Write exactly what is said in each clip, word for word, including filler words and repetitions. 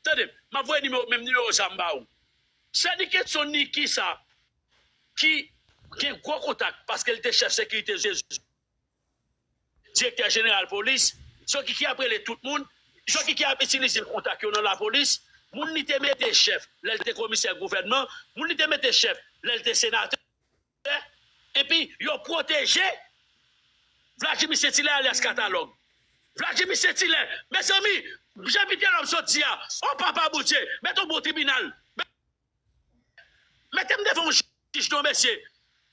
Tande, m ap voye nimewo, menm nimewo sa m ba ou. Sè Nikeson Niki sa, ki gen gwo kontak, paske li te chèf sekirite Jezi, direktè jeneral polis, Jokiki ap rele tout moun, Jokiki ap itilize kontak yo nan lapolis, moun li te mete chèf lè l te komisè gouvènman, moun li te mete chèf lè l te senatè, epi yo pwoteje Vladimir Saint-Hilaire alyas Katalòg. Vladimir Saint-Hilaire, mezanmi, jan Vitelòm sot di a, o papa Bondye, mete yon bon tribinal. Mete m devan yon jij non, mesye.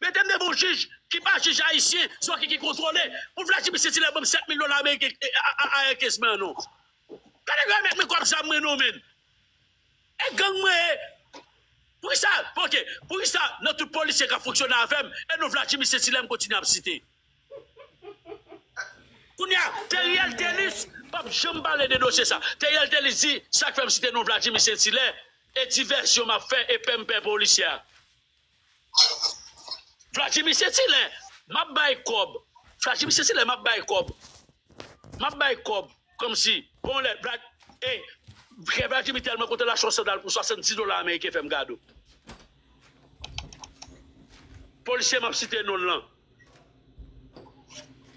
Mete m devan yon jij ki pa jij ayisyen, Jokiki kontwole. Pou Vladimir Saint-Hilaire ban m sèt mil dola ameriken, a, a, a, a, kenz mwen non. Gade gade mèt mwen kòb zam mwen non, menn. E gang mwen ye. Poukisa, ok, poukisa nan tout polisye k ap fonksyone avè m, e non Vladimir Saint-Hilaire m kontinye ap site? Kounye a, Teriel Telis p ap janm pale de dosye sa. Teriel Telis di, sa k fè m site non Vladimir Saint-Hilaire, e divèsyon m ap fè, e pè m pè polisye a. Vladimir Saint-Hilaire, m ap bay kòb. Vladimir Saint-Hilaire, m ap bay kòb. M ap bay kòb. Kòmsi, bon lè, Vlad, e, frè Vladimir tèlman kontan l achte yon sandal pou swasanndis dola ameriken, fè m kado. Polisye m ap site non l lan.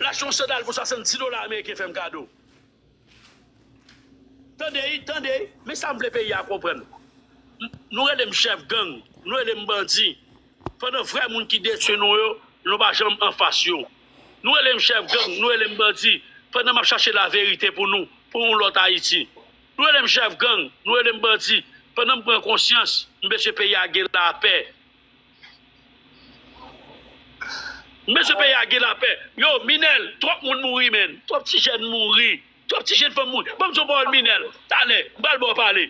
L achte yon sandal pou swasanndis dola ameriken, fè m kado. Tande, tande, men sa m vle peyi a konprann. Nou rele m chèf gang, nou rele m bandi. Pandan vrè moun ki detwi nou yo, nou pa janm anfas yo. Nou rele m chèf gang, nou rele m bandi, pandan m ap chache laverite pou nou, pou yon lòt Ayiti. Nou rele m chèf gang, nou rele m bandi, pandan m pran konsyans, m bezwen peyi a gen lapè. M bezwen peyi a gen lapè. Yo, Minèl, twòp moun mouri, menn. Twòp ti jèn mouri. Twòp ti jèn fanm mouri. Ban m di yon pawòl, Minèl. Talè, m pral ba w pale.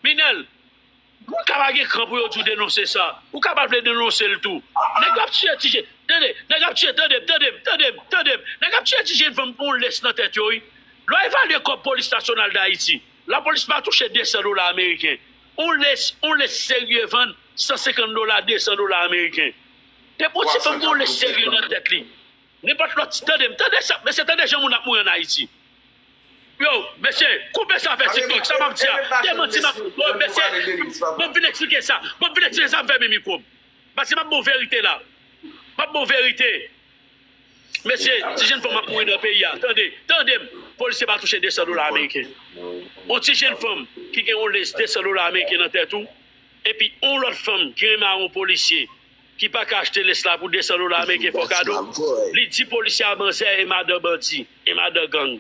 Minèl, moun ka pa gen kran pou yo di w denonse sa. Ou ka pa vle denonse l tou. Nèg yo ap tiye ti jèn. Tande, nèg ap tiye, tande m, tande m, tande m, tande m. Nèg ap tiye ti jèn fanm pou yon lès nan tèt yo, wi. Lè w evalye kòb Polis Nasyonal Dayiti, lapolis pa touche de san dola ameriken. Yon lès, yon lès serye vann san senkant dola, de san dola ameriken. Depi yon ti fanm gen yon lès serye nan tèt li, nenpòt lòt, tande m, tande sa, mesye, tande jan moun ap mouri ann Ayiti. Yo, mesye, koupe sa fè TikTok, sa m ap di a, demanti m ap, bon, mesye, bon, vin eksplike sa, bon, vin eksplike sa, m fèmen mikwo m. Paske m ap bon verite la. M ap bon verite. Mesye, ti jèn fanm ap mouri nan peyi a. Tande, tande m. Polisye pa touche de san dola ameriken. Yon ti jèn fanm ki gen yon lès de san dola ameriken nan tèt ou, epi yon lòt fanm ki renmen a yon polisye ki pa ka achte lès la pou de san dola ameriken fè w kado, li di polisye a manzè e madan bandi, e madan gang.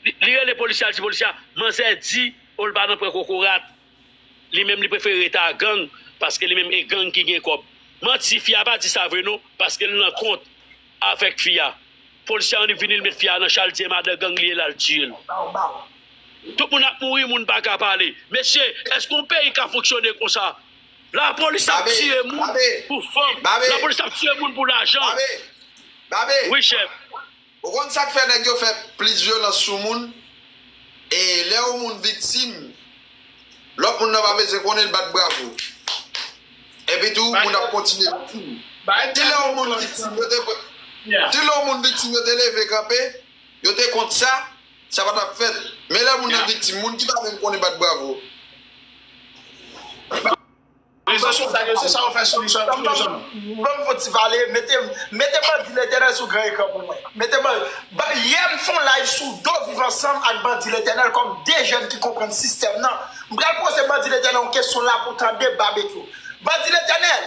Li, li rele polisye a, li di polisye a, manzè di, o, l pa nan pran kokorat. Li menm li prefere rete a gang, paske li menm e gang ki gen kòb. Manti, fi a pa di sa vre non, paske l nan kont avèk fi a. Polisye a annik vini, l met fi a nan cha, l di e madan gang li ye, l al tiye l. Tout moun ap mouri, moun pa ka pale. Mesye, èske yon peyi ka fonksyone konsa? Lapolis ap tiye moun pou fanm. Lapolis ap tiye moun pou lajan. Wi, chèf. Ou konn sa k fè nèg yo fè plis vyolans sou moun? E lè yon moun viktim, lòt moun nan pa bezwen konnen, l bat bravo. Epi tou, moun ap kontinye viktim. Ti lè yon moun viktim, yo te, ti lè yon moun viktim, yo te leve kanpe, yo te kont sa, sa pa t ap fèt. Men lè moun nan viktim, moun ki pa menm konnen bat bravo. Rezo sosyal yo, se sa yo fè sou li chak jou. Ban m fon ti pale, mete, mete Bandi Letènèl sou gran ekran pou mwen. Mete Bandi, yè m fè yon live sou do Viv Ansanm ak Bandi Letènèl kòm de jèn ki konprann sistèm nan. M pral poze Bandi Letènèl yon kesyon la pou tande Babekyou. Bandi Letènèl!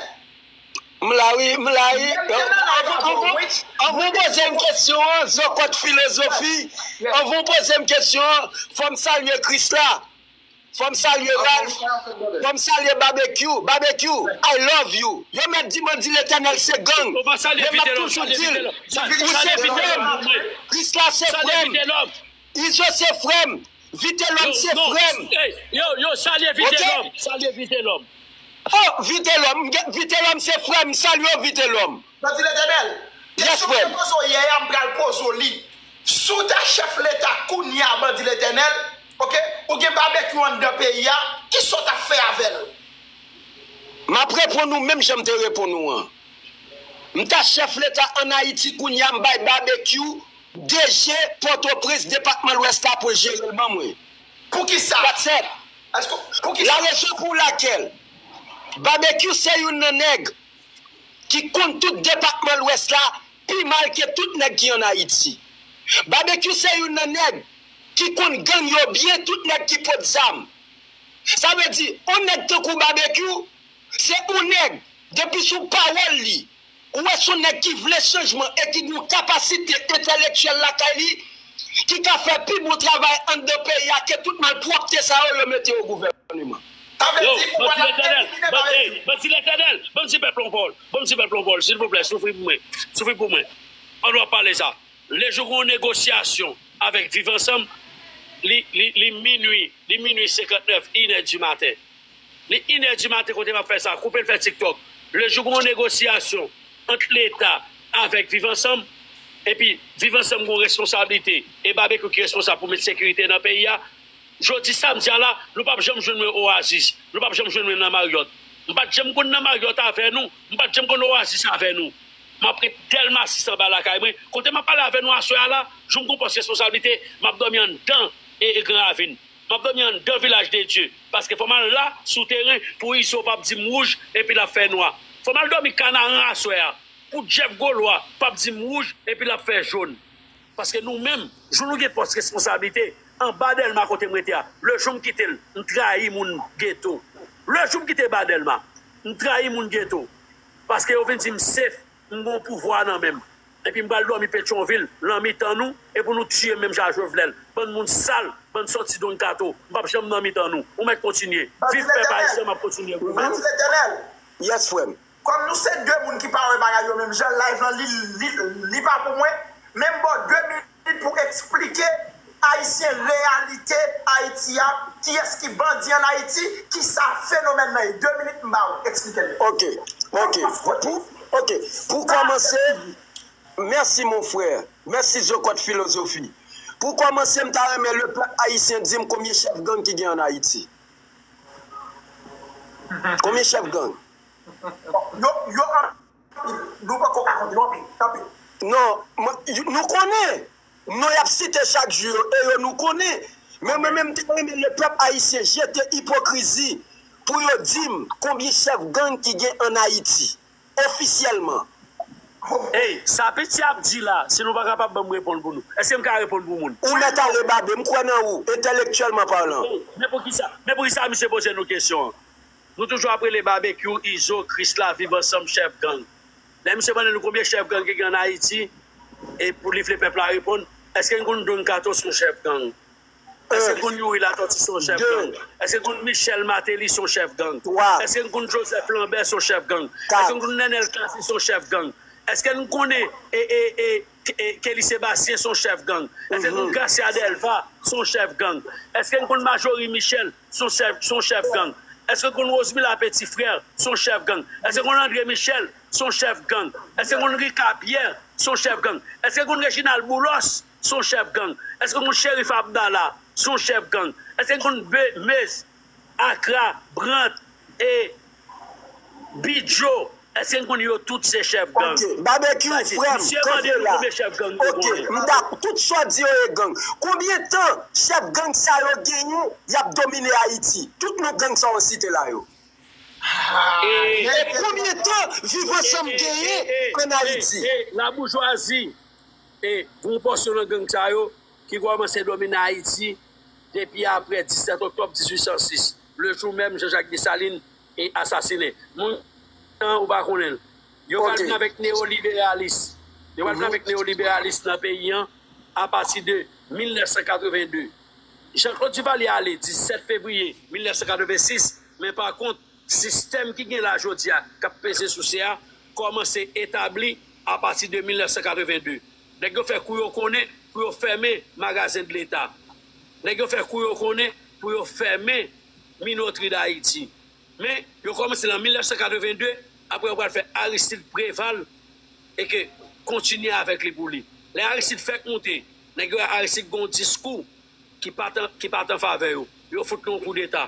M la wi, m la wi. Anvan w poze m kesyon an, zokòt filozofi, anvan w poze m kesyon an, fò m salye Krisla. Fò m salye Ralph. Fò m salye Babekyou. Babekyou, I love you. Yo mèt di Bandi Letènèl se gang. Men m ap toujou di l, ou se frè m. Krisla se frè m. Izo se frè m. Vitelòm se frè m. Yo, yo, salye Vitelòm. Salye Vitelòm. Oh, Vitelòm. Vitelòm se frè m. Salye w, Vitelòm. Bandi Letènèl. Kesyon m te poze w yè a, m pral poze w li. Si w ta chèf Leta kounye a, Bandi Letènèl, oke, ou gen Babekyou anndan peyi a, kisa w t ap fè avè l? M ap reponn ou menm jan m te reponn ou an. M ta chèf Leta ann Ayiti kounye a, m bay Babekyou DG Pòtoprens, depatman Lwès la pou l jere l ban mwen. Poukisa? That's it. Èske, pou ki La sa? Rezon pou lakèl Babekyou se youn nan nèg ki konn tout depatman Lwès la pi mal ke tout nèg ki ann Ayiti. Babekyou se youn nan nèg ki konn gang yo byen, tout nèg ki pot zam. Sa vle di, yon nèg tankou Babekyou, se yon nèg, depi sou pawòl li, ou wè se yon nèg ki vle chanjman e ki gen yon kapasite entèlektyèl lakay li, ki ka fè pi bon travay anndan peyi a ke tout malpwòpte sa yo yo mete yo gouvènman. Sa vle Yo, di, ou bann ti pral letènèl, elimine ban, ey, Babekyou. Ban ti letènèl, ban ti pèp lan pawòl, ban ti pèp lan pawòl, silvouplè, soufri pou mwen, soufri pou mwen. Pandan w ap pale sa, lejou gen yon negosyasyon avèk Viv Ansanm, li, li, li minui, li minui senkantnèf, inè di maten. Li inè di maten kote m ap fè sa, koupe l fè TikTok. Lejou gen yon negosyasyon ant Leta avèk Viv Ansanm, epi Viv Ansanm gen yon responsablite, e Babekyou ki responsab pou met sekirite nan peyi a. Jodi samdi a la, nou p ap janm jwenn mwen Oasis, nou p ap janm jwenn mwen nan Marriott. M pa t janm konn nan Marriott avè nou, m pa t janm konn Oasis avè nou. M ap ret Dèlma sis anba lakay mwen. Kote m ap pale avè nou aswè a la, jwenn m gon pòs responsablite, m ap dòmi anndan e, e Gran Ravin. M ap dòmi anndan Vilaj de Dye. Paske fò m al la, sou teren, pou Izo p ap di m wouj, epi l ap fè nwa. Fò m al dòmi Kanaran aswè a, pou Jeff Golois p ap di m wouj, epi l ap fè jòn. Paske nou menm, jou nou gen pòs responsablite, anba Dèlma kote m rete a, lejou m kite l, m trayi moun geto. Lejou m kite ba Dèlma, m trayi moun geto. Paske yo vin di m safe, m gon pouvwa nan men m. Epi m pral dòmi Petyonvil, lan mitan nou, e pou nou tiye m menm jan a Jovenel. Bann moun sal, bann sòti Don Kato, m p ap janm nan mitan nou. Ou mèt kontinye. Viv pèp ayisyen, m ap kontinye goumen. Bann ti letènèl. Yes, frè m. Kòm nou se de moun ki pa wè bagay yo menm jan, live lan, li, li, li pa pou mwen. Men m ba w de minit pou eksplike Ayisyen reyalite Ayiti a, kiyès ki bandi ann Ayiti, kisa fenomèn nan ye. De minit m ba w, eksplike l. Ok, ok. Pou, ok, pou kòmanse, mèsi mon frè, mèsi Zokòt Filozofi. Pou kòmanse, m ta renmen lepèp ayisyen di m konbyen chèf gang ki gen ann Ayiti. Konbyen chèf gang? Yo, yo, nou poko ka konte yo anpil, anpil. Non, mwen, nou konnen. Non y ap site chak jou yo, e yo nou konnen. Men mwen menm, m ta renmen lepèp ayisyen jete ipokrizi pou yo di m konbyen chèf gang ki gen ann Ayiti, ofisyèlman. Ey, sa piti ap di la, si nou pa kapab ban m reponn pou nou. Èske m ka reponn pou moun? Ou mèt ale, Babe, m kwè nan ou, entèlektyèlman palan. Ey, men poukisa, men poukisa misye poze nou kesyon an? Nou toujou ap rele Babekyou, Izo, Krisla, Viv Ansanm, chèf gang. Lè misye mande nou konbyen chèf gang ki gen ann Ayiti, e pou li vle pèp la reponn, èske n konn Don Kato se yon chèf gang? Èske n konn Youri Latòti se yon chèf gang? Èske n konn Michel Martelly se yon chèf gang? Èske n konn Joseph Lambert se yon chèf gang? Èske n konn Nenel Cassy se yon chèf gang? Èske n konnen e, e, e, e, Kelly Sebastien se yon chèf gang? Èske n konn Gracia Delva se yon chèf gang? Èske n konn Marjorie Michel se yon chèf, se yon chèf gang? Èske n konn Rosemila Petit Frère se yon chèf gang? Èske n konn André Michel se yon chèf gang? Èske n konn Ricard Pierre se yon chèf gang? Èske n konn Reginald Boulos se yon chèf gang? Èske n konn Cherif Abdallah se yon chèf gang? Èske n konn Be-, Mez, Akra, Brant, e Bidjo? Èske n konn yo tout se chèf gang? Ok, Babekyou, frè m, kanpe la. Ok, m dakò, tout sa w di yo e gang. Konbyen tan chèf gang sa yo genyen, y ap domine Ayiti? Tout non gang sa w site la yo. E konbyen tan Viv Ansanm genyen ann Ayiti? E, e, e, laboujwazi, e, gwo pòsyon nan gang sa yo ki kòmanse domine Ayiti depi apre disèt oktòb dizuit san sis, lejou menm Jean-Jacques Dessalines e asasinen. Moun an ou pa konnen l. Yo pral vin avèk neyoliberalis. Yo pral vin avèk neyoliberalis nan peyi an apati de mil nèf san katreven de. Jean-Claude Duvalier ale disèt fevriye mil nèf san katreven sis, men pa kont, sistèm ki gen la jodi a, k ap peze souse a, kòmanse etabli apati de mil nèf san katreven de. Nèg yo fè kou yo konnen pou yo fèmen magazen de Leta. Nèg yo fè kou yo konnen pou yo fèmen Minotri Dayiti. Men, yo kòmanse nan mil nèf san katreven de, apre yo pral fè Aristide Préval, e ke kontinye avèk li pou li. Lè Aristide fèk moute, nèg yo wè Aristide gen yon diskou ki pa t an, ki pa t an favè yo. Yo fout li yon koudeta.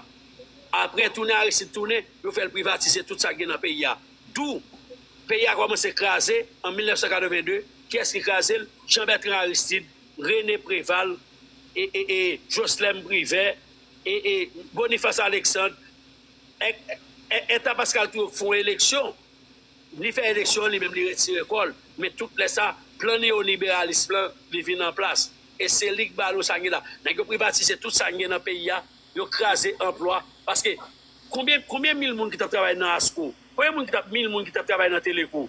Apre, tounen Aristide tounen, yo fè l privatize tout sa k gen nan peyi a. Dou, peyi a kòmanse kraze an mil nèf san katreven de. Kiyès ki kraze l? Jean Bertrand Aristide, René Préval, e, e, e Joslèm Privè, e, e Boniface Alexandre, e, e, eta Pascal Trouillot fè yon eleksyon, li fè eleksyon, li menm li retire kò l. Men tout lè sa, plan neyoliberalis lan, li vin an plas. E se li k ba nou sa n gen la. Nèg yo privatize tout sa n gen nan peyi a, yo kraze anplwa. Paske, konbyen, konbyen mil moun ki t ap travay nan Asco? Konbyen moun ki t ap, mil moun ki t ap travay nan Teleco?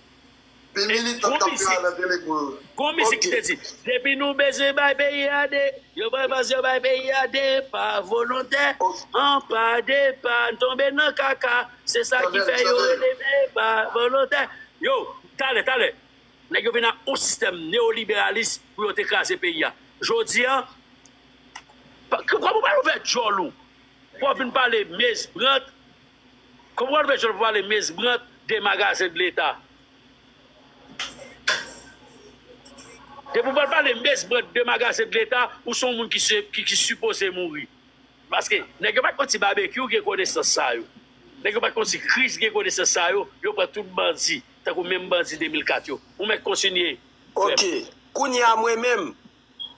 Gon mizik ki te di, depi nou bezwen bay peyi a de, yo bay baz, yo bay peyi a de pa volontè, an pa de pa, n tonbe nan kaka, se sa ki fè yo rele de pa volontè. Yo, talè, talè, nèg yo vin ak yon sistèm neyoliberalis pou yo te kraze peyi a. Jodi a, kòman w pral ouvè djòl ou pou w vin pale mezbrant, kòman w pral ouvè djòl pou w pale mezbrant de magazen de leta? Depi w pral pale mezbrant de magazen de leta, ou se yon moun ki, se, ki, ki sipoze mouri. Paske nèg yo pa t konn si Babekyou gen konesans sa yo. Nèg yo pa t konn si Chris gen konesans sa yo. Yo pran tout bandi, tankou menm bandi de mil kat yo. Ou mèt kontinye, frè m. Ok. Kounye a mwen menm,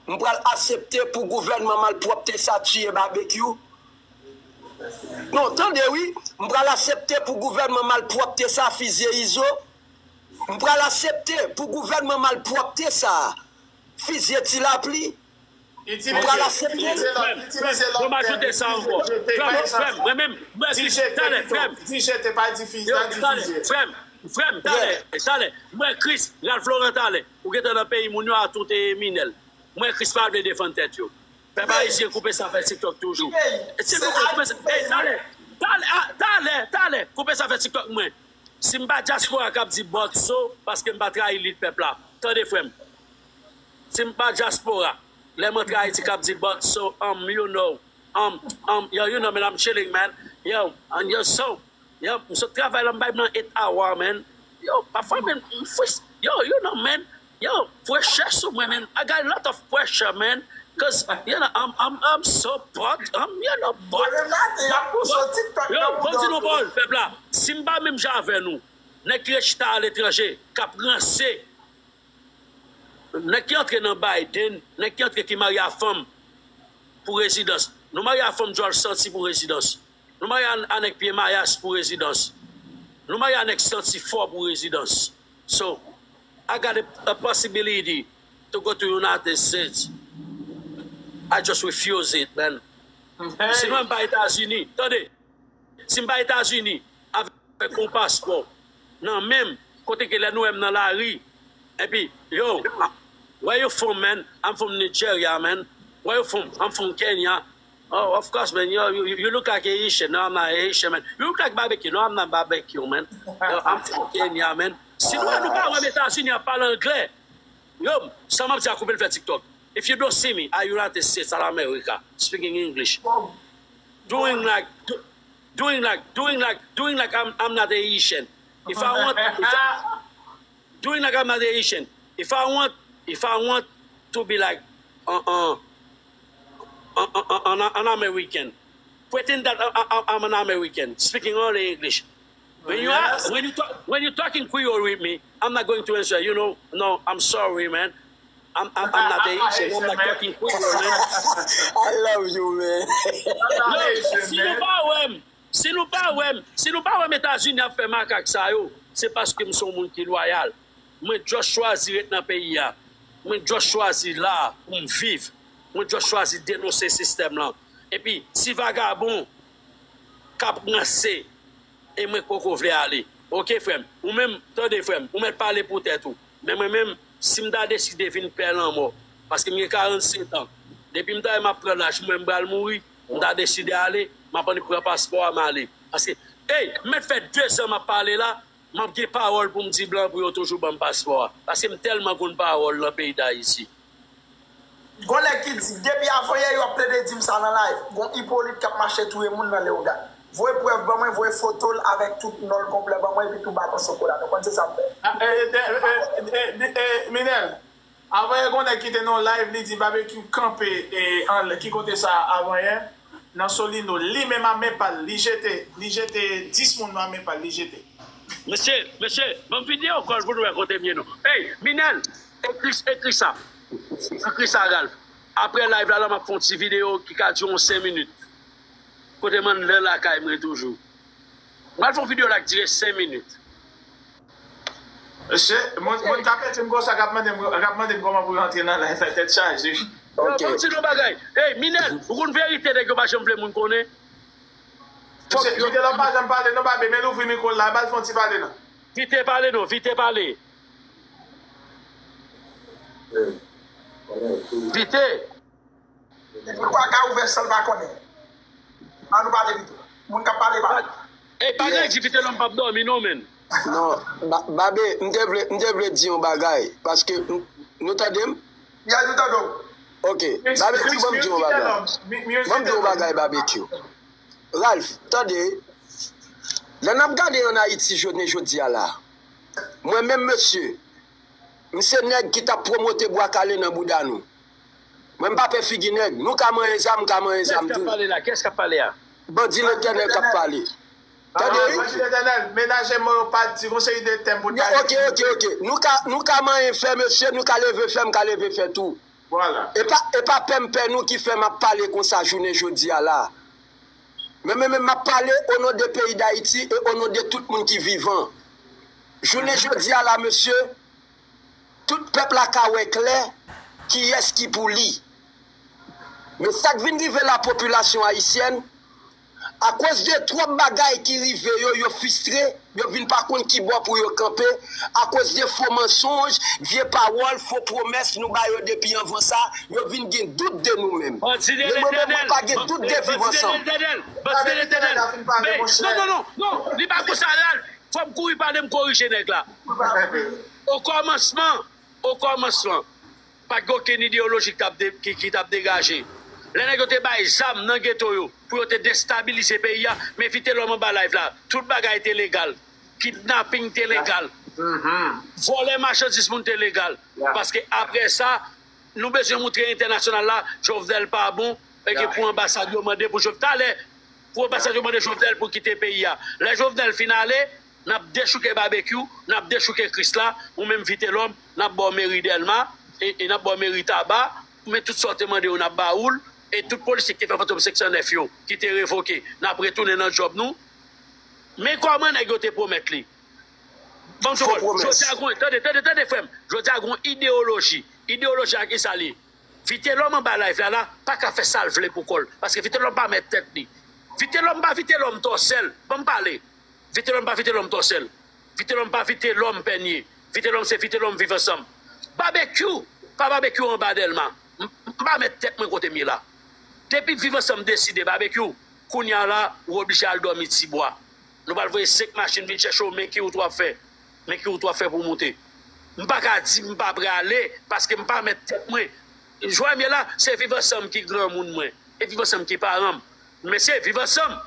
m pral aksepte pou gouvènman malpwòpte sa tiye Babekyou? Non, tande wi, m pral aksepte pou gouvènman malpwòpte sa fizye Izo? M pral aksepte pou gouvènman malpwòpte sa fizye Ti Lapli? M pral aksepte l? Frè m, frè m, ban m ajoute sa ankò. Frè m, frè m, mwen menm, mwen Chris, talè, frè m. Yo, talè, frè m, frè m, talè, talè. Mwen Chris, Ralph Laurent talè. Ou gentan nan peyi moun yo a tout e minèl. Mwen Chris pa vle defann tèt yo. Pèp ayisyen, koupe sa fè TikTok toujou. Silvouplè, koupe sa. Ey, talè, talè, ah, talè, talè, koupe sa fè TikTok mwen. Si m pa dyaspora k ap di bòt so, paske m pa trayi lit pèp la. Tande frè m. Si m pa dyaspora, lè m antre Ayiti k ap di bòt so, um, you know, um, um, yo, you know, man, I'm chilling, man. Yo, and yo, so, yo, m sot travay la, m bay m nan eight hour, man. Yo, pafwa, man, m fris-, yo, you know, man. Yo, pressure sou mwen, man. I got a lot of pressure, man. Cause, you know, I'm, I'm, I'm so bored. I'm, you know, bored. Yo, bon, di nou bon, pèp la. Si m pa menm jan avè nou, nèg ki ret chita aletranje, k ap ranse, nèg ki antre nan Biden, nèg ki antre ki marye a fanm pou rezidans. Nou marye a fanm djòl santi pou rezidans. Nou marye a, a nèg pye mayas pou rezidans. Nou marye a nèg santi fò pou rezidans. So, I got a, a possibility to go to United States. I just refuse it, man. Si nou menm pa Etazini, tande, si m pa Etazini, avèk yon paspò nan men m, kote ke lè nou wè m nan lari, epi, yo, where you from, man? I'm from Nigeria, man. Where you from? I'm from Kenya. Oh, of course, man. Yo, you, you look like a Haitian. No, I'm not Haitian, man. You look like Barbecue. No, I'm not Barbecue, man. Yo, I'm from Kenya, man. Si nou wè nou pa wè m Etazini ap pale anglè, yo, sa m ap di a, koupe l fè TikTok. If you don't see me at United States, at America, speaking English, doing like, do, doing like, doing like, doing like I'm, I'm not a Haitian. If I want, if I, doing like I'm not a Haitian. If I want, if I want to be like, uh, uh, uh, uh, uh, an, an American, pretend that I, I, I'm an American, speaking only English. When you ask, when you talk, when you talking Creole with me, I'm not going to answer. You know, no, I'm sorry, man. I'm, I'm, I'm not Haitian. I'm not talking Creole, man. I love you, man. No, si nou pa wè m, si nou pa wè m, si nou pa wè m Etazini ap fè makak sa yo, se paske m se yon moun ki lwayal. Mwen just chwazi ret nan peyi a. Mwen just chwazi la pou m viv. Mwen just chwazi denonse sistèm lan. Epi, ti vagabon k ap ranse, e mwen k poko vle ale. Oke, frè m. Ou menm, tande, frè m, ou mèt pale pou tèt ou. Men mwen menm, si m ta deside vin pè lanmò, paske m gen karannsenk an, depi m ta wè m ap pran laj, m wè m pral mouri, m ta deside ale, m ap annik pran paspò a, m ale. Paske, ey, m mèt fè dezan m ap pale la, m ap gen pawòl pou m di blan pou yo toujou ban m paspò a. Paske m tèlman konn pawòl nan peyi Dayiti. Gon nèg ki di, depi avanyè yo ap plede di m sa nan live. Gon Ipolit k ap mache touye moun nan Leyogàn. Voye prèv ban mwen, voye foto l avèk tout non l konplè ban mwen, epi tou baton chokola. Nou konn se sa m fè. Ah, eh, eh, eh, eh, eh, eh, Minèl, avanyè gon nèg ki te nan live, li di Babekyou kanpe, eh, anlè, ki kote sa avanyè? Nan Solino, li menm a men pa l, li jete, li jete dis moun nan men pa l, li jete. Mesye, mesye, ban m videyo kòl pou nou wè kote m ye non. Ey, Minèl, ekri, ekri sa. Ekri sa, Ralph. Apre live la, la, m ap fè yon ti videyo ki ka dire yon senk minit. Kote m anndan lakay mwen toujou. M pral fè yon videyo la k dire senk minit. Mesye, moun moun k ap ekri m konsa, k ap mande m k ap mande m kòman pou yo antre nan live la, tèt chaje. Yo, ban m di nou bagay. Ey, Minèl, ou konn verite nèg yo pa janm vle moun konnen? Mesye, Vitelòm pa janm pale non, Babe, men l ouvri mikwo l la, ba l fè yon ti pale non. Vite pale non, Vite pale. Vite. Mikwo a ka ouvè san l pa konnen. Ann nou pale pito. Moun k ap pale pale. Ey, pa gen di Vitelòm p ap dòmi non, menn. Non, Babe, m te vle, m te vle di yon bagay, paske nou tande m? Ya, nou tande w. Ok, Babekyou, ban m di yon bagay. Ban m di yon bagay, Babekyou. Ralph, tande, lè n ap gade ann Ayiti jounen jodi a la, mwen menm mesye, m se nèg ki t ap pwomote bwa kale nan bouda nou. Mwen m pa pè figi nèg. Nou ka manyen zam, m ka manyen zam tou. Kiyès k ap pale la? Kiyès k ap pale a? Bandi Letènèl k ap pale. Tande wi. Bandi Letènèl, menaje mo yo pa di gon seri de tèm pou n pale. Ok, ok, ok. Nou ka, nou ka manyen fè mesye, nou ka leve fè, m ka leve fè tou. Vwala. E pa, e pa pè m pè nou ki fè m ap pale konsa jounen jodi a la. Men, men, men m ap pale o non de peyi Dayiti e o non de tout moun ki vivan. Jounen jodi a la, mesye, tout pèp la ka wè klè kiyès ki pou li. Men sa k vin rive la popilasyon ayisyèn, akoz de twòp bagay ki rive yo, yo fristre, yo vin pa konn ki bò pou yo kanpe, akoz de fo mansonj, vye pawòl, fo pwomès nou ba yo depi anvan sa, yo vin gen dout de nou menm. Men mwen menm, mwen pa gen dout de viv ansanm. Non, non, non, non, li pa konsa, Ralph. Fò m kouri pale, m korije nèg la. Okòmansman, okòmansman, pa t gen okenn ideyoloji ki t ap de, ki, ki t ap degaje. Lè nèg yo te bay zam nan geto yo pou yo te destabilize peyi a, men Vitelòm anba live la, tout bagay te legal. Kidnaping te legal. Vòlè machandiz moun te legal. Paske apre sa, nou bezwen moutre entènasyonal la, Jovenel pa bon, e ke pou anbasad yo mande pou Jovenel. Talè, pou anbasad yo mande Jovenel pou kite peyi a. Lè Jovenel fin ale, n ap dechouke Babekyou, n ap dechouke Krisla, ou menm Vitelòm, n ap ba w meri Dèlma, e, e n ap ba w meri Taba, ou menm tout sa w te mande yo, n ap ba ou l, e tout polisye ki te fè Fantom senk san nèf yo, ki te revoke, n ap retounen nan djòb nou. Men kòman nèg yo te pwomèt li. Ban m di w, jodi a gon, tande, tande, tande, frè m, jodi a gon ideyoloji. Ideyoloji a kisa li ye? Vitelòm anba live la, la, pa ka fè sa l vle pou kò l. Paske Vitelòm pa mèt tèt li. Vitelòm pa Vitelòm Tòsèl. Ban m pale. Vitelòm pa Vitelòm Tòsèl. Vitelòm pa Vitelòm Pènye. Vitelòm se Vitelòm Viv Ansanm. Babekyou pa Babekyou anba Dèlma. M, m pa mèt tèt mwen kote m ye la. Depi Viv Ansanm deside Babekyou, kounye a la, ou oblije al dòmi Tibwa. Nou pral voye senk machin vin chèche w, men ki wout w ap fè. Men ki wout w ap fè pou w moute. M pa ka di m pa prale, paske m pa mèt tèt mwen. Jwè m ye la, se Viv Ansanm ki granmoun mwen. E Viv Ansanm ki paran m. Men se Viv Ansanm.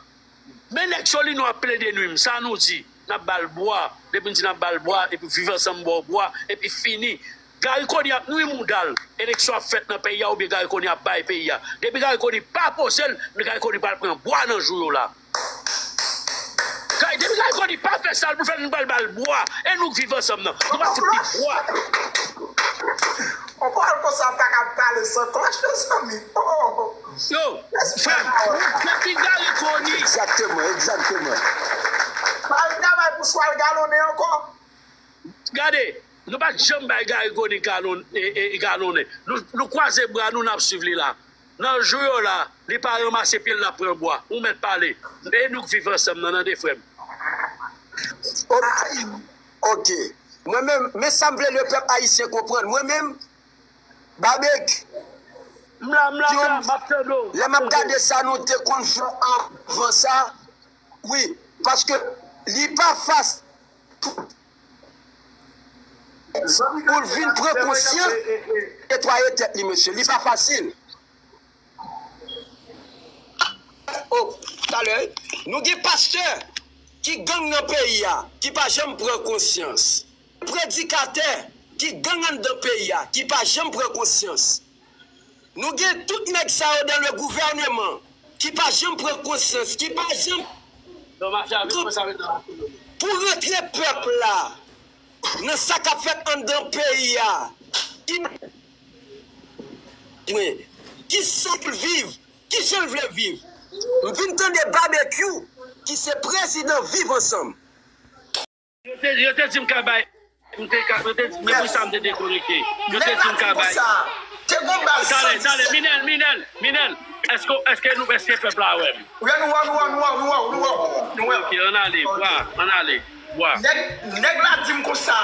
Men nèg Solino ap plede nwi m. Sa nou di? N ap ba l bwa. Depi n di n ap ba l bwa, epi Viv Ansanm ba w bwa, epi fini. Garry Conille ap nwi mouda l. Eleksyon ap fèt nan peyi a oubyen Garry Conille ap bay peyi a. Depi Garry Conille pa poze l, men Garry Conille pral pran bwa nan jou yo la. Kay, depi Garry Conille pa fè sa l pou fè, nou pral ba l bwa. E nou k Viv Ansanm nan, nou pral fout li bwa. On pawòl konsa pa ka pale san klòch, mezanmi. Oh. Yo, frè m, depi Garry Conille. Egzakteman, egzakteman. Pa al travay pou chwal galonnen ankò. Gade, nou pa t janm bay Garry Conille galonnen. Nou, nou kwaze bra nou, n ap swiv li la. Nan jou yo la, li pa ranmase pye l, l ap pran bwa. Ou mèt pale. E nou k Viv Ansanm nan, tande frè m. Ok. Mwen menm, men sa m vle lepèp ayisyen konprann. Mwen menm, Babek, M la, m la, m la, m ap tande w. Lè m ap gade sa nou te konn fè anvan sa, wi, paske li pa fasil pou l vin pran konsyans netwaye tèt li, mesye. Li pa fasil. Oh, talè, nou gen pastè ki gang nan peyi a, ki pa janm pran konsyans. Predikatè ki gang anndan peyi a, ki pa janm pran konsyans. Nou gen tout nèg sa yo dans le gouvernement ki pa janm pran konsyans, ki pa janm pou rantre pèp la nan sa k ap fèt anndan peyi a. Ki, ki sa l viv, kijan l vle viv. M vin tande Babekyou, ki se prezidan Viv Ansanm. Yo te, yo te di m ka bay, m te ka, yo te, men pou sa m te dekonekte. Yo te di m ka bay. Te gon baz. Talè, talè, Minèl, Minèl, Minèl, èske, èske nou, èske pèp la wè m? Wi, nou wè, nou wè, nou wè, nou wè, nou wè, nou wè. Ok, ann ale, bwa, ann ale, bwa. Nèg, nèg la di m konsa,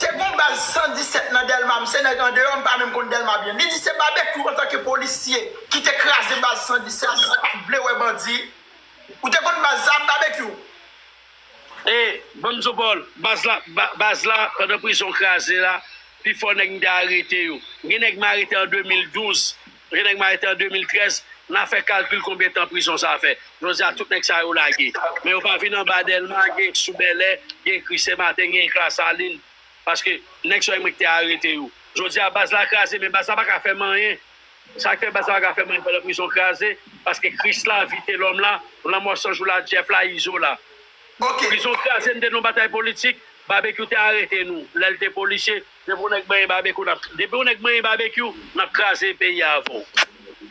te gon baz san disèt nan Dèlma, m se nèg andeyò, m pa menm konn Dèlma byen. Li di se Babekyou antanke polisye ki te kraze baz san disèt, li pa t vle wè bandi. Ou te konn baz sa, Babekyou? E, ban m di w, Paul, baz la, ba- baz la, pandan prizon kraze la, pifò nèg m te arete yo. Gen nèg m arete an de mil douz, gen nèg m arete an de mil trèz, n a fè kalkil konbyen tan prizon sa fè. Jodi a, tout nèg sa yo lage. Men yo pa vin anba Dèlma, gen sou Bèlè, gen Krisye Maten, gen Lasalin. Paske nèg sa yo mwen ki te arete yo. Jodi a, baz la kraze, men baz la pa ka fè m anyen. Sa k fè baz la pa ka fè m anyen pandan prizon kraze, paske Kris la, Vitelòm la, Lanmò San Jou la, Jeff la, Izo la. Ok. Prizon kraze, n te nan batay politik, Babekyou te arete nou, lè l te polisye, depi yon nèg manyen Babekyou, n ap, depi yon nèg manyen Babekyou, n ap kraze peyi a avè w.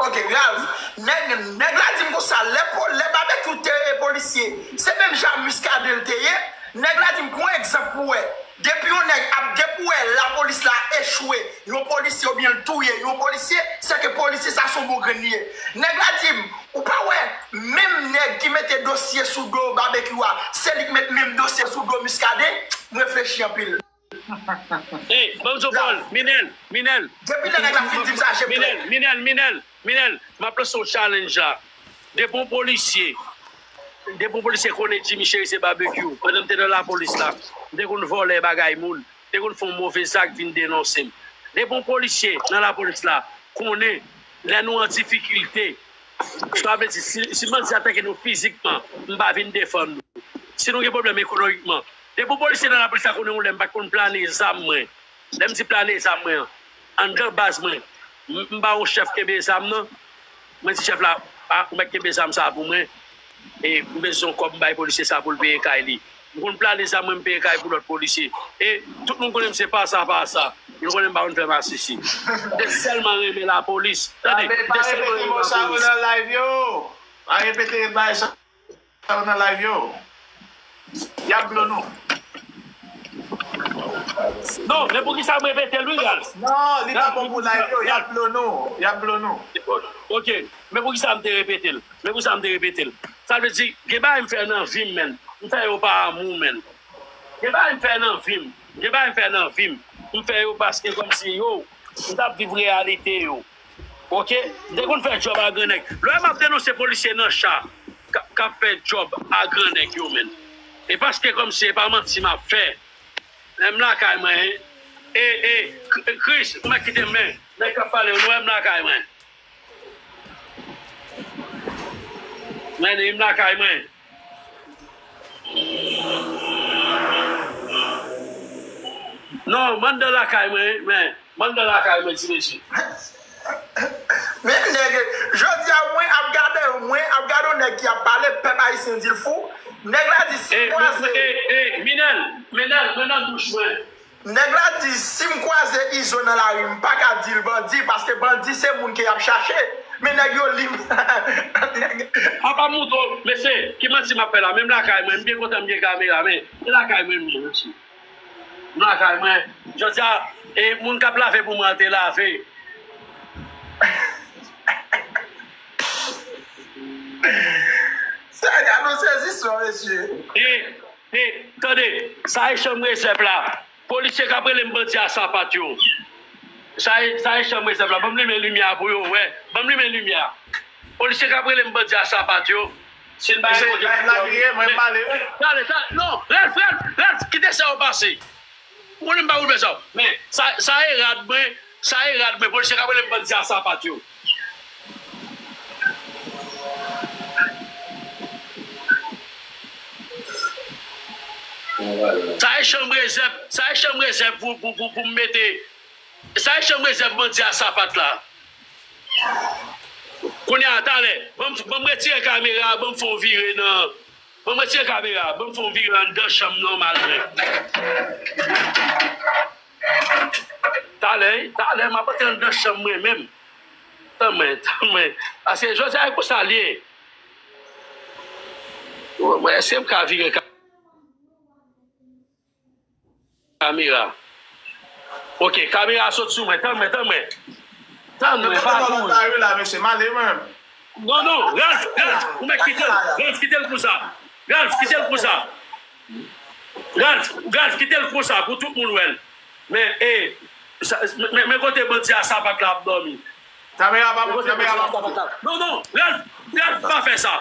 Ok, Ralph, nèg, nèg la di m konsa, lè po- lè Babekyou te polisye, se menm jan Muscadin l te ye, nèg la di m, pran egzanp pou wè, depi yon nèg ap, depi w wè lapolis la echwe, yon polisye oubyen l touye yon polisye, se ke polisye sa se yon bon grenn li ye. Nèg la di m, ou pa wè, menm nèg ki mete dosye sou do Babekyou a, se li k met menm dosye sou do Muscadin, m reflechi anpil. Ey, ban m di w, Paul, Minèl, Minèl. Depi lè nèg la fin di m sa, je plè. Minèl, Minèl, Minèl, Minèl, m ap lanse yon challenge la. Depi yon polisye, depi yon polisye konnen Jimmy Cheri se Babekyou, pandan m te nan lapolis la, m te konn vòlè bagay moun, m te konn fè yon move zak, vin denonse m. Depi yon polisye nan lapolis la konnen lè nou an difikilte, sa vle di, si, si bandi atake nou fizikman, m pa vin defann nou. Si nou gen pwoblèm ekonomikman, depi yon polisye nan lapolis la konnen yon lè m pa t konn plane zam mwen. Lè m di plane zam mwen an, anndan baz mwen, m, m ba yon chèf kenbe zam nan. Mwen di chèf la, a, ou mèt kenbe zam sa a pou mwen. E m bezwen yon kòb, m bay polisye sa pou l peye kay li. M konn plane zam mwen, m peye kay pou lòt polisye. E tout moun konnen m se pasa pasa. Yo konnen m pa konn fè masisi. M te sèlman renmen lapolis. Tande, m te sèlman renmen lapolis. Pa repete mo sa yo nan live yo. Pa repete bagay sa yo nan live yo. Y ap blo nou. Non, men poukisa m repete l, wi, Ralph? Non, li pa bon pou live yo. Y ap blo nou. Y ap blo nou. Ok, men poukisa m te repete l? Men poukisa m te repete l? Sa vle di, gen bagay m fè nan vi m, menn. M fè yo pa amou, menn. Gen bagay m fè nan vi m. Gen bagay m fè nan vi m. M fè yo paske kòmsi yo, m t ap viv reyalite yo. Ok? M te konn fè djòb a grannèg. Lè m ap denonse polisye nan cha k ap, k ap fè djòb a grannèg yo, menn. E paske kòmsi e pa manti m ap fè. Men m lakay mwen, e, e, K- Chris, ou mèt kite m, men. Nèg k ap pale yo, nou wè m lakay mwen. Men, m lakay mwen. Non, m anndan lakay mwen, men, m anndan lakay mwen, ti mesye. Men nèg, jodi a mwen ap gade, mwen ap gade yon nèg ki ap pale, pèp ayisyen di l fou. Nèg la di si m kwaze. E, e, e, Minèl, Minèl, men nan bouch mwen. Nèg la di, si m kwaze Izo nan lari, m pa ka di l bandi, paske bandi se moun ke y ap chache. Men nèg yo lib. Apa m montre w, mesye, ki manti m ap fè la? Menm lakay mwen, m byen kontan m gen kamera, men se lakay mwen m ye, mesye. M lakay mwen. Jodi a, e, moun k ap lave pou mwen an te lave. Sa gade yon sezisman, mesye. E, e, tande, sa e chanm rezèv la. Polisye k ap rele m bandi a sapat yo. Sa e, sa e chanm rezèv la. Ban m limen limyè a pou yo wè. Ban m limen limyè a. Polisye k ap rele m bandi a sapat yo. Si n pa rekonèt yo, mwen pale. Talè, talè, non, Ralph, Ralph, Ralph, kite sa yo pase. Ou konnen m pa konn fè sa. Men, sa, sa e rad mwen, sa e rad mwen. Polisye k ap rele m bandi a sapat yo. Sa e chanm rezèv, sa e chanm rezèv pou, pou, pou, pou m mete. Sa e chanm rezèv bandi a sapat la. Kounye a, talè, ban m, ban m retire kamera a, ban m fè yon vire nan, ban m retire kamera a, ban m fè yon vire anndan chanm nòmal mwen. Talè, wi, talè, m ap antre anndan chanm mwen menm. Tanmen, tanmen. Paske jodi a, e konsa l ye. Mwen, èske m ka vire ka-, kamera? Ok, kamera sot sou mwen. Tann mwen, tann mwen. Tann mwen, pa kouri. Non, non, Ralph, Ralph, ou mèt kite l. Ralph, kite l konsa. Ralph, kite l konsa. Ralph, Ralph, kite l konsa pou tout moun wè l. Men, e, sa, men, men kote bandi a sapat la ap dòmi. Kamera pa monte, kamera pa monte. Non, non, Ralph, Ralph, pa fè sa.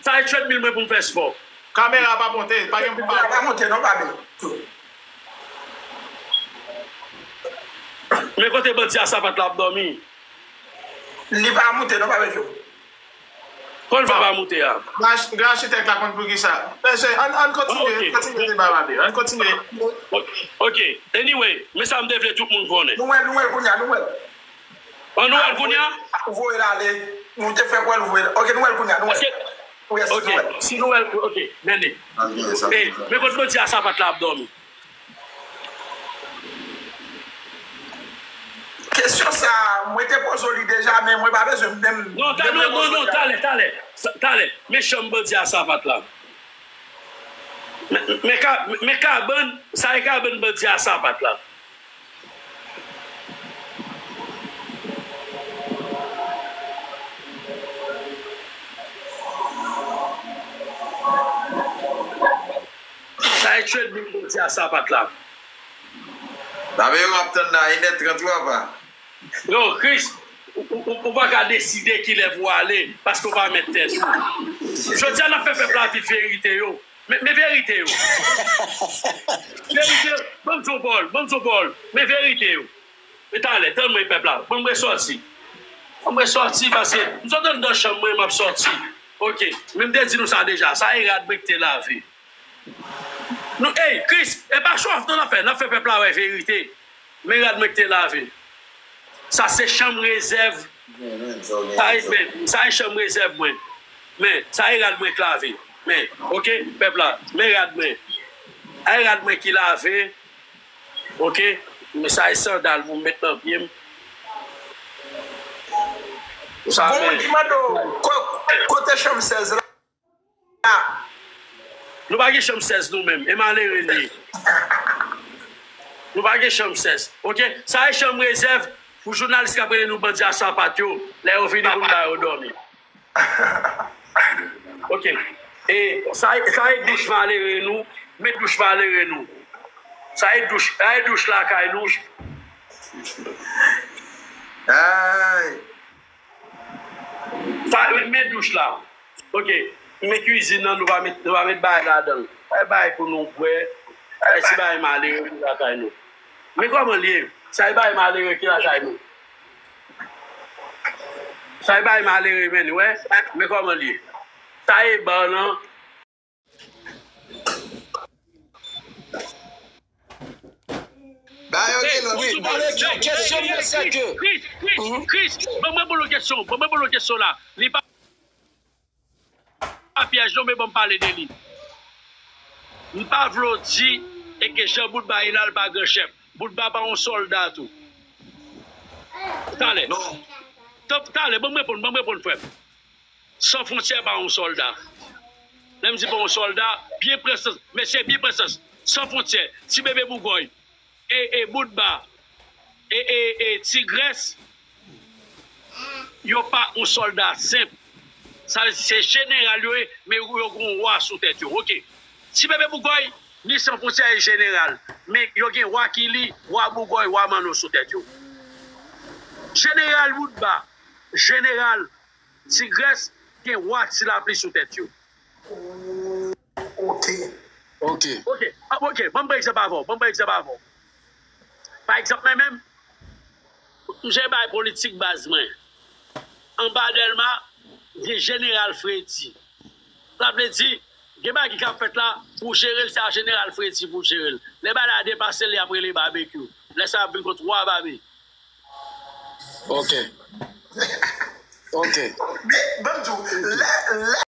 Sa e treadmill mwen pou m fè spò. Kamera pa monte, pa gen pou pa monte non, pa monte. Men kote bandi a sapat la ap dòmi. Li pa monte non, pa monte. Kon l fè pa monte a? Gran achitèk la konn pou ki sa. Mesye, ann, ann kontinye, kontinye deba, Babe. Ann kontinye. Ok, ok. Anyway, men sa m te vle tout moun konnen. Nou wè l, nou wè l kounye a, nou wè l. An nou wè l kounye a? Ou voye l ale. Nou te fè kwè l voye l. Ok, nou wè l kounye a, nou wè l. Èske, ok, nou wè l. Si nou wè l, ok, men li. Ey, men kote bandi a sapat la ap dòmi. Kesyon sa a, mwen te poze w li deja, men mwen pa bezwen menm. Non, ta, non, non, non, talè, talè. Sa, talè. Men chanm bandi a sapat la. Men, men ka, men kabann, sa e kabann bandi a sapat la. Sa e treadmill bandi a sapat la. Babe, yo ap tann la, inè trant wi, papa. Yo, Chris, ou, ou, ou, ou pa ka deside kilè pou w ale, paske w pa mèt tèt ou. Jodi a, n ap fè pèp la viv verite yo. Men, men verite yo. Verite yo. Ban m di w pawòl, ban m di w pawòl. Men verite yo. Men talè, tann mwen pèp la. Ban m resòti. Ban m resòti paske m sot anndan chanm mwen, m ap sòti. Ok. Men m te di nou sa deja. Sa e rad mwen ki te lave. Nou, ey, Chris, e pa show off non n ap fè. N ap fè pèp la wè verite. Men rad mwen ki te lave. Sa se chanm rezèv. Sa e, men, sa e chanm rezèv mwen. Men, sa e rad mwen k lave. Men, ok, pèp la, men rad mwen. Ay rad mwen ki lave. Ok, men sa e sandal pou m met nan pye m. Sa, bon, men ki mande w, ko-, kote chanm sèz la? Nou pa gen chanm sèz nou menm, e malere n ye. Nou pa gen chanm sèz. Ok? Sa e chanm rezèv pou jounalis k ap rele nou bandi a sapat yo, lè yo vini pou n ba yo dòmi. Ok. E sa, sa e douch malere nou, men douch malere nou. Sa e douch, sa e douch lakay nou. Ay. Sa, men douch la. Ok. Men kwizin nan, nou pa met, nou pa met bagay ladan l. Bay bagay pou nou bwè. Bay ti bagay malere ki lakay nou. Men kòman l ye? Sa e bagay malere ki lakay nou. Sa e bagay malere, men, wè. Men kòman l ye? Sa e ban nan. Ba yo gen lòt. Wi, alò, ke-, kesyon mwen se ke Chris, Chris, Chris, ban mwen poze w kesyon, ban mwen poze w kesyon la. Li pa, pa pyèj non, men ban m pale de li. M pa vle w di e ke jan Boutba ye la, l pa gran chèf. Boutba pa yon sòlda tou. Talè. Non. Talè, ban m reponn, ban m reponn, frè m. San Fwontyè pa yon sòlda. Lè m di pa yon sòlda, byen pran sans, mesye, byen pran sans. San Fwontyè, Ti Bebe Bougòy, e, e Boutba, e, e, e Ti Grès, yo pa yon sòlda senp. Sa vle di se jeneral yo ye, men yo gen wa sou tèt yo. Ok. Ti Bebe Bougòy, ni San Fwontyè e jeneral, men yo gen wa Kili, wa Bougòy, wa Manno sou tèt yo. Jeneral Boutba, jeneral Ti Grès gen wa Ti Lapli sou tèt yo. Ok. Ok. Ok. Ah, ok. Ban m pran egzanp avè w. Ban m pran egzanp avè w. Pa egzanp, mwen menm, m jere bagay politik baz mwen. Anba Dèlma, gen jeneral Fredi. Sa vle di, gen bagay ki ka fèt la, pou jere l, se a jeneral Fredi pou jere l. Lè bagay la depase l, y ap rele Babekyou. Lè sa y ap vin kont wa Babe. Ok. Ok. Men, ban m di w, lè, lè